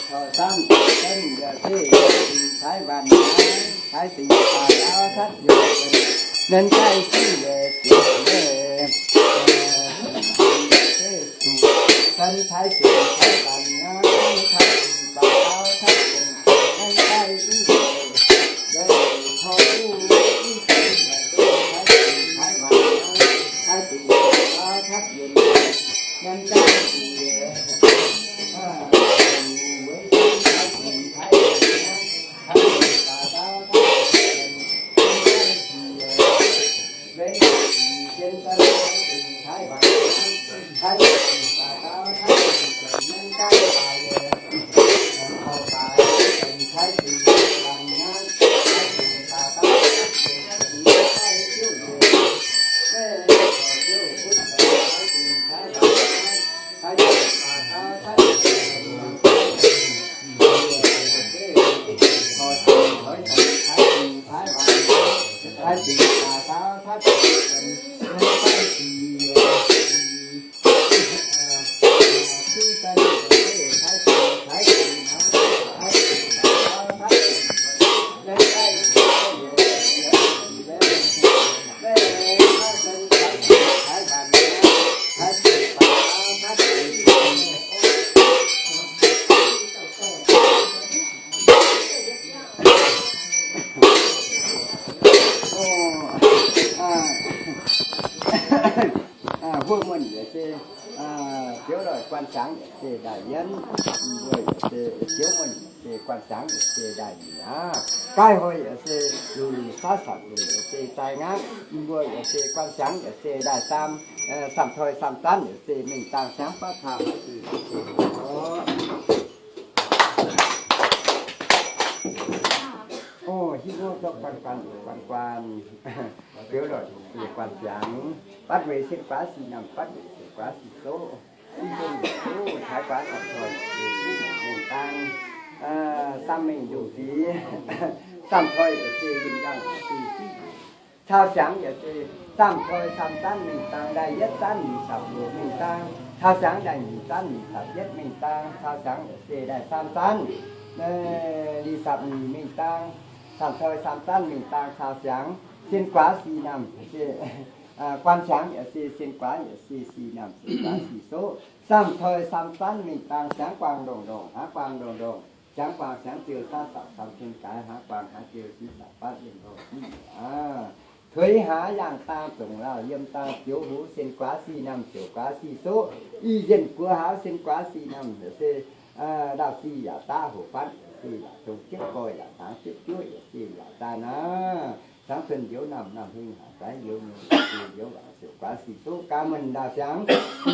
Taux dangv benx yaac se, taaix waanc naaiv, taaix dingc baac daauv cuotv yaac benx, nen gaih siv yaac sienx, se zuqc gan taaix dingc taaix waanc naaiv, taaix dingc baac daauv cuotv benx, nen gaih siv yaac, yaac taux duqv, taaix dingc taaix waanc naaiv, taaix dingc baac daauv cuotv yaac benx, nen gaih siv yaac, Huoqv muonh yaac se ziouv loic guan ziangx yaac se ndaaih yienv, mbuo yaac se ziouv muonh yaac se guan ziangx yaac se ndaaih nyiec aqv. Gaih hnoi yaac se luic faav sanc luic yaac se zaaih ngaangv, mbuo yaac se guan ziangx yaac se ndaaih saam, samh toi samh zanv yaac se mingh dangh siangx fatv taux haaix diuc. Hiuv duqv guan guan guan guan, ziouv loic guan ziangx, batv weic cien guaax sic namh, batv weic cien guaax sic soqv, i zong duqv taaix guaax samh toi mingh dangh, samh mingh ndongc ziex, samh toi yaac se yinh yangh sic, cau siangx yaac se samh toi samh zanv mingh dangh, ndaaih yietv zanv mingh dapc luoqc mingh dangh, cau siangx ndaaih nyic zanv mingh dapc yietv mingh dangh, cau siangx yaac se ndaaih saam zanv, li sapc nyic mingh dangh, samh toi samh zanv mingh dangh, cau siangx cien guaax sic namh, guan siangx yaac se cien guaax yaac se sic namh, cien guaax sic soqv, samh toi samh zanv mingh dangh, siangx guangc ndongc ndongc, haaix guangc ndongc ndongc, siangx guangc siangx ziouc, saav sapc caux cien gaaix, haaix guangc haaix ziouc, sic sapc fatv yienh lorh jiv mi'aqv. Tuix haaix yangh dangh, zongc lauh yiem dangh, zioux hoz cien guaax sic namh, ziouc guaax sic soqv, i yienh buoz hauz cien guaax sic namh, yaac se lauh sic yaac daav hoc fatv, yaac se yaac dongh jiepv goih, yaac dangx jiepv juoqv, yaac se yaac daaih naaiv. Cangv cuotv njoux namh, namh heng haac faix njoux nyei, yaac se njoux waac ziouc guaax sic soqv, gaax muonh ndau siangx,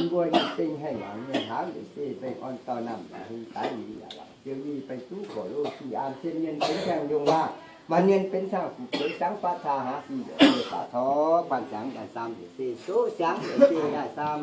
mbuo ninh zingh haih wangc mienh hauz, yaac se mbaengx orn dorh namh, yaac heng faix njoux yaac laangc ziouc yie baeng duqv korc loz sic an, cien mienh benx gaengh yungh waac, maanc mienh benx cang fu'jueiv, ziangx fatv taux haaix sic yaac se baac torv, guan ziangx daaih saam yaac se soqv, siangx yaac se daaih saam.